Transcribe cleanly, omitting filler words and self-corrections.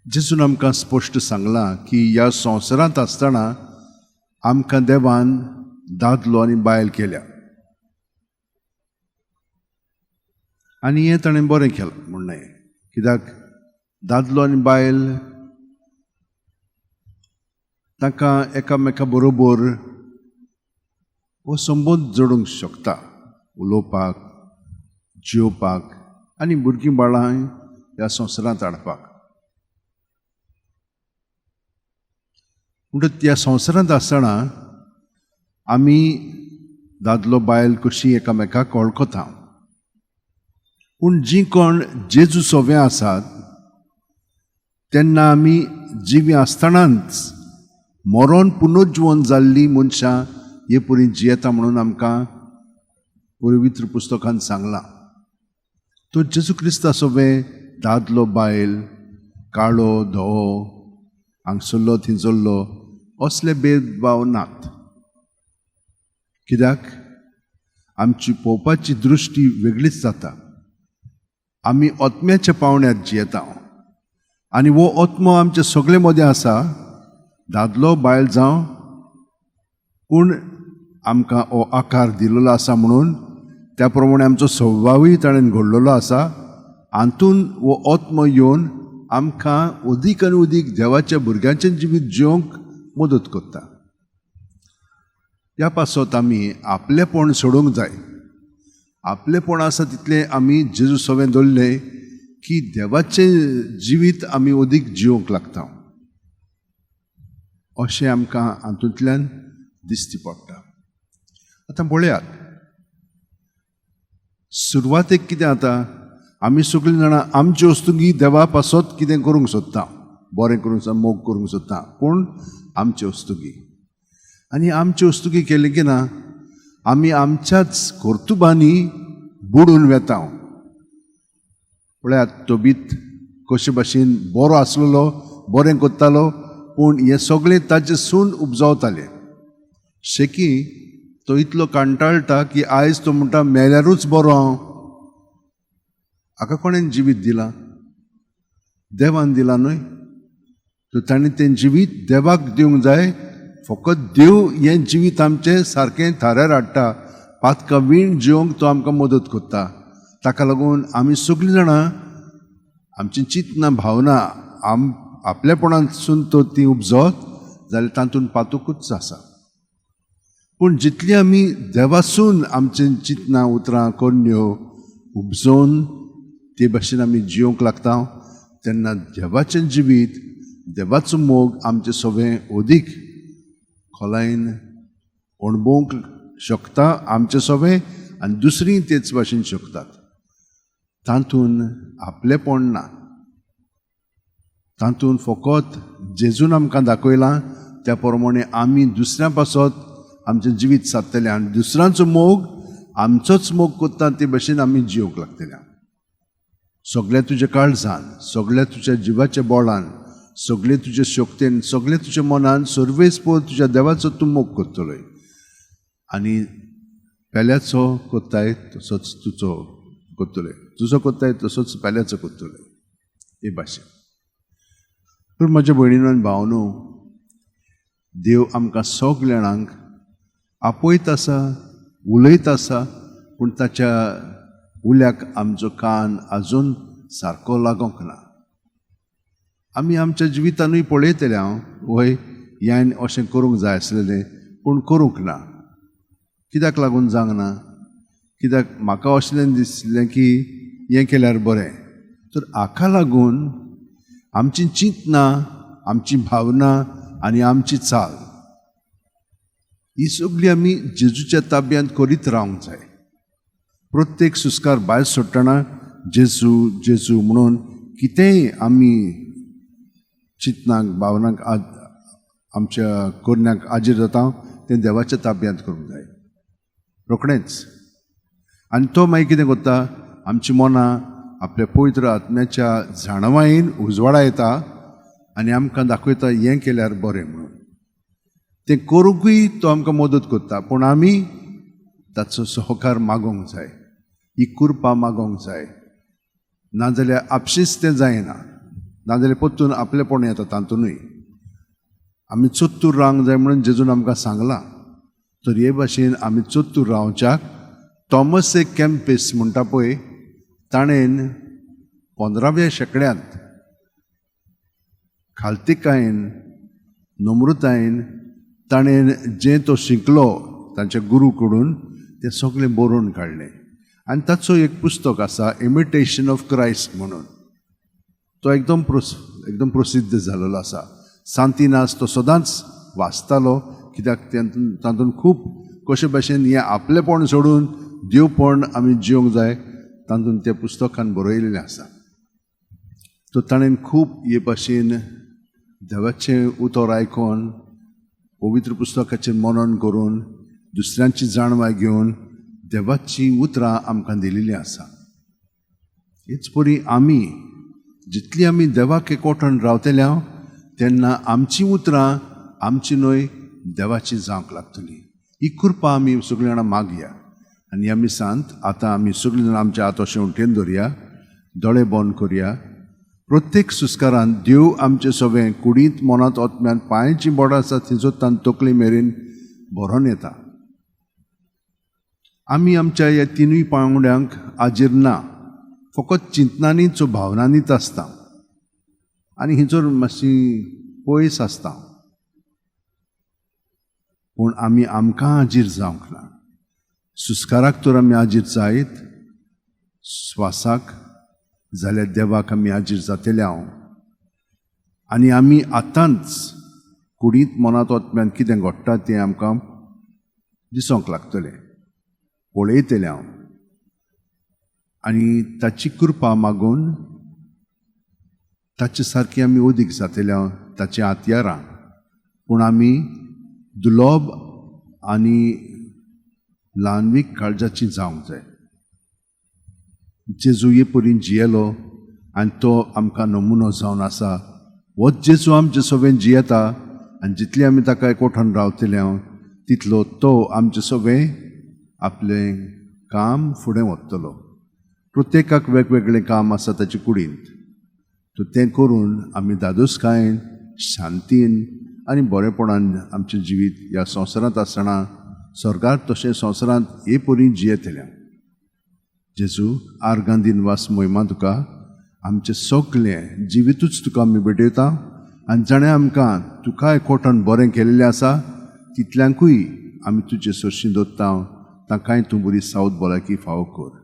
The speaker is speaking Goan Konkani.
जेजून आमकां स्पश्ट सांगलां की ह्या संवसारांत आसतना आमकां देवान दादलो आनी बायल केल्या आनी हें ताणें बरें केलां म्हणलें. कित्याक दादलो आनी बायल तांकां एकामेका बरोबर हो संबंद जोडूंक शकता, उलोवपाक, जियोवपाक आनी भुरगीं बाळां ह्या संवसारांत हाडपाक. म्हणटच ह्या संवसारांत आसतना आमी दादलो बायल कशी एकामेकाक वळखता. पूण जीं कोण जेजू सोवे आसात तेन्ना आमी जिवीं आसतनाच मरोन पुनर्जिवन जाल्लीं मनशां हे परी जियेता म्हणून आमकां पवित्र पुस्तकान सांगलां. तो जेजू क्रिस्ता सोवे दादलो बायल, काळो धवो, हांगसरलो थिंगसरलो असले भेदभाव नात. कित्याक आमची पळोवपाची दृश्टी वेगळीच जाता. आमी आत्म्याच्या पावण्यार जियेता आनी हो आत्मो आमचे सगळे मदें आसा, दादलो बायल जावं, पूण आमकां हो आकार दिल्लो आसा म्हणून त्या प्रमाणे आमचो स्वभावूय ताणें घडलेलो आसा. हातून हो आत्मो येवन आमकां अदीक आनी अदीक देवाच्या भुरग्यांचें जिवीत जिवंक मदत करता. ह्या पासत आमी आपलेपण सोडूंक जाय. आपलेपण आसा तितलें आमी जेजू सवें दवरलें की देवाचें जिवीत आमी अदीक जिवंक लागता अशें आमकां हातूंतल्यान दिश्टी पडटा. आतां पळयात, सुरवातेक कितें जाता, आमी सगळीं जाणां आमचे वस्तुगी देवा पासत कितें करूंक सोदता, बरें करूंक सोदता, मोग करूंक सोदता, पूण आमचे वस्तुगी आनी आमचे वस्तुगी केली की ना आमी आमच्याच कर्तुबांनी बुडून वेता. पळयात, तोबीत कशे भाशेन बरो आसलेलो, बरें करतालो, पूण हें सगळें ताजे सून उपजावतालें. शेकी तो इतलो कंटाळटा की आयज तो म्हणटा मेल्यारूच बरो हांव. हाका कोणें जिवीत दिलां? देवान दिलां न्हय? तर ताणें तें जिवीत देवाक दिवंक जाय. फकत देव हें जिवीत आमचें सारकें थाऱ्यार हाडटा, पातकां वीण जिवंक तो आमकां मदत करता. ताका लागून आमी सगळीं जाणां आमची चिंतना भावना आपलेपणांतसून तो ती उपजत जाल्यार तातूंत पातकूच आसा. पूण जितली आमी देवासून आमची चिंतना उतरां करण्यो उपजोवन ते भाशेन आमी जिवंक लागता तेन्ना देवाचें जिवीत, देवाचो मोग आमचें सगळें अदीक खोलायेन अणभवंक शकता आमचें सगळें, आनी दुसरीं तेच भाशेन शकतात. तातूंत आपलेपण ना, तातूंत फकत जेजून आमकां दाखयलां त्या प्रमाणे आमी दुसऱ्यां पासत आमचें जिवीत सादतलें आनी दुसऱ्यांचो मोग आमचोच मोग करता ते भाशेन आमी जिवंक लागतले. सगळ्या तुज्या काळजान, सगळ्या तुज्या जिवाच्या बोळान, सगळे तुजे शक्तेन, सगळे तुज्या मनान सर्वेस पळोवन तुज्या देवाचो तूं मोग करतलोय आनी पेल्याचो करताय तसोच तुजो करतलोय, तुजो करताय तसोच पेल्याचो करतलोय हे भाशेन. पूण म्हज्या भयणीनो आनी भावनो, देव आमकां सगल्या जाणांक आपयत आसा, उलयत आसा, पूण ताच्या उल्याक आमचो कान आजून सारको लागोंक ना. आमी आमच्या जिवितानूय पळयतले हांव, वय ह्यान अशें करूंक जाय आसलेलें पूण करूंक ना. कित्याक लागून जावंक ना? कित्याक म्हाका अशें दिसलें की हें केल्यार बरें. तर हाका लागून आमची चिंतना, आमची भावना आनी आमची चाल ही सगळी आमी जेजूच्या ताब्यांत करीत रावंक जाय. प्रत्येक सुस्कार भायर सोडटना जेजू जेजू म्हणून कितेंय आमी चिंतनाक, भावनाक, आमच्या करण्याक आजीर जाता तें देवाच्या ताब्यांत करूंक जाय रोखडेंच. आनी तो मागीर कितें करता, आमची मनां आपल्या पवित्र आत्म्याच्या जाणवायेन उजवाडा येता आनी आमकां दाखयता हें केल्यार बरें म्हणून. तें करूंकूय तो आमकां मदत करता, पूण आमी ताचो सहकार मागोंक जाय, ही कृपा मागोंक जाय, नाजाल्यार आपशींच तें जायना. नाजाल्यार परतून आपलेपण येता तातूंतय. आमी चत्तूर रावंक जाय म्हणून जेजून आमकां सांगलां. तर हे भाशेन आमी चत्तूर रावच्याक थॉमस ए केम्पीस म्हणटा पळय, ताणें 15व्या शेंकड्यांत खालतिकायेन नम्रतायेन ताणें जें तो शिकलो तांच्या गुरू कडून तें सगळें बरोवन काडलें. आनी ताचो एक पुस्तक आसा इमिटेशन ऑफ क्रायस्ट म्हणून, तो एकदम प्रसिद्ध जालेलो आसा. सांतिनास तो सदांच वाचतालो, कित्याक तातूंत खूब कशे भाशेन हें आपलेपण सोडून देवपण आमी जिवंक जाय तातूंत त्या पुस्तकान बरयलेलें आसा. तर ताणें खूब हे भाशेन देवाचें उतर आयकून पवित्र पुस्तकाचेर मनन करून दुसऱ्यांची जाणवाय घेवन देवाचीं उतरां आमकां दिलेलीं आसा. हेच परी आमी जितली आमी देवाक एकवटून रावतले तेन्ना आमचीं उतरां आमची न्हय देवाची जावंक लागतली. ही कृपा आमी सगळीं जाणां मागया. आनी ह्या मिसांत आतां आमी सगळीं जाणां आमच्या हात अशें उठेन दवरया, दोळे बंद करया. प्रत्येक सुस्कारान देव आमचे सगळें कुडींत मनांत ओतम्यान पांयची बोडां आसा थंयसर तान तकली मेरेन भरोन येता. आमी आमच्या ह्या तिनूय पांवड्यांक हाजीर ना, फकत चिंतनांनीच भावनांनीच आसता आनी हिचोर मातशी पयस आसता. पूण आमी आमकां हाजीर जावंक ना. सुस्काराक तर आमी हाजीर जायत, स्वासाक जाल्यार देवाक आमी हाजीर जातले हांव. आनी आमी आतांच कुडींत मनांत ओतम्यान कितें घडटा तें आमकां दिसूंक लागतलें, पळयतलें हांव. आनी ताची कृपा मागून ताचे सारकी आमी अदीक जातले हांव, ताची हत्यारां. पूण आमी दुलोब आनी ल्हानवीक काळजाची जावंक जाय. जेजू हे परी जियेलो आनी तो आमकां नमुनो जावन आसा. होच जेजू आमचे सगळें जियेता आनी जितली आमी ताका एकवटान रावतले हांव तितलो तो आमचे सगळें आपलें काम फुडें व्हरतलो. प्रत्येकाक वेगवेगळें काम आसा ताचे कुडींत, तर तें करून आमी धादोसकायेन शांतीन आनी बरेपणान आमचें जिवीत ह्या संवसारांत आसतना स्वर्गार तशें संवसारांत हे परी जियेतले. जेजू आर्गां दिनवास मोहिमा तुका, आमचें सगळें जिवितूच तुका आमी भेटयता. आनी जाणें आमकां तुका एकवटान बरें केल्लें आसा तितल्यांकूय आमी तुजे सरशी दवरता, तांकांय तूं बरी सावध भलायकी फावो कर.